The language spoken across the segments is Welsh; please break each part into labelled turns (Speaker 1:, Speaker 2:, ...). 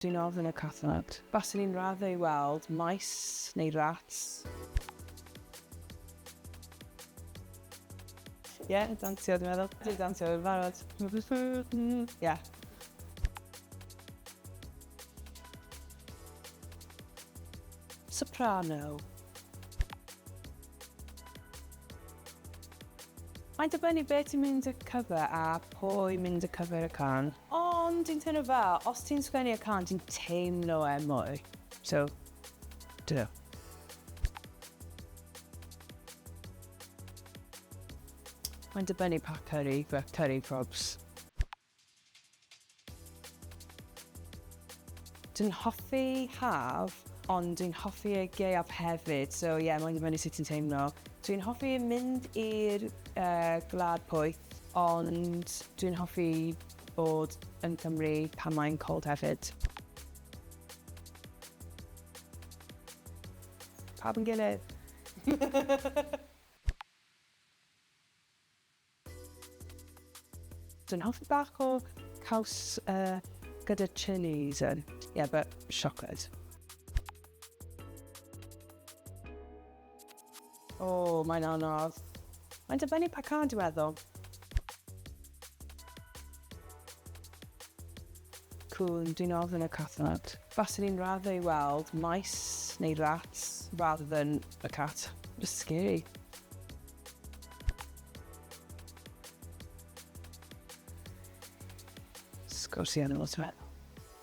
Speaker 1: Dwi'n ofn y cathod. Baswn i'n rather i weld mice neu rats. Ie, yeah, dawnsio dwi'n meddwl. Dwi'n dawnsio yn barod. Ie. Yeah. Soprano. Mae'n dibynnu be ti'n mynd y cover a pwy mynd y cover y can. Ond dwi'n teimlo fel, os ti'n sgwennu y can, ti'n teimlo e mwy. So, don't know. Mae'n dibynnu pa curry, but curry probs. Dwi'n hoffi haf, ond dwi'n hoffi y gaeaf hefyd, so ie, yeah, mae'n dibynnu sut ti'n teimlo. Dwi'n hoffi mynd i'r gwlad poeth, ond dwi'n hoffi bod yn Cymru pan mae'n cold hefyd. Pawb yn gilydd. Dwi'n hoffi bach o caws gyda chilies yn. Yeah, but siocled. O, oh, mae'n anodd. Mae'n dibynnu pa can, dwi'n meddwl. Cŵn, dwi'n ofn y cathod. Baswn i'n rather i weld mice neu rats rather than a cat. Just scary. Sgwrs i animals, ti'n meddwl?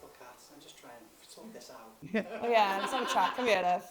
Speaker 2: Or cats, I'm just trying to sort this out.
Speaker 1: Oh yeah, let's have a chat. Come here, love.